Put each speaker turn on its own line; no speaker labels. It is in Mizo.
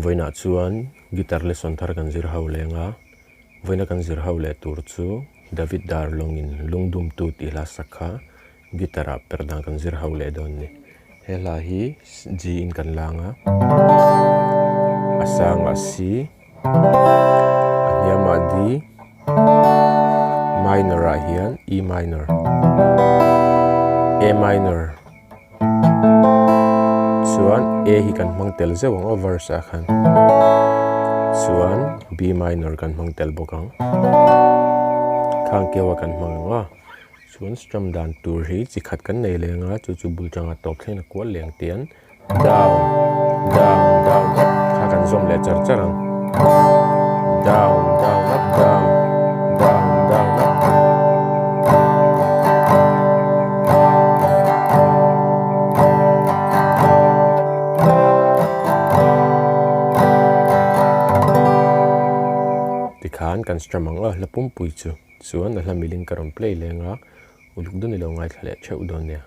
Vawiinah chuan guitar lesson thar kan zir ho leng a, vawiina kan zir ho leh tur chu David Darlawngin Lungdumtu tih hla sak kha guitar ah per dan kan zir ho leh dawn a ni. He hla hi G in kan lang a, a sangah C, a hniamah D, minor ah hian E minor, A minor. Chuan A hi kan hmang tel zeuh ang aw verse ah khan chuan B minor kan hmang tel bawk ang khang keu a kan hmang ang aw chuan strum dan tur hi chi khat kan nei leng a chu chu bul tanga tawp thleng a kual leng tian down down down up kha kan zawm leh char char ang down down up down down down up. Tikhan kan strum ang a hla pumpui chu chuan a hla milin ka rawn play leng a uluk dawn ilo ngaithla leh theuh dawn nia.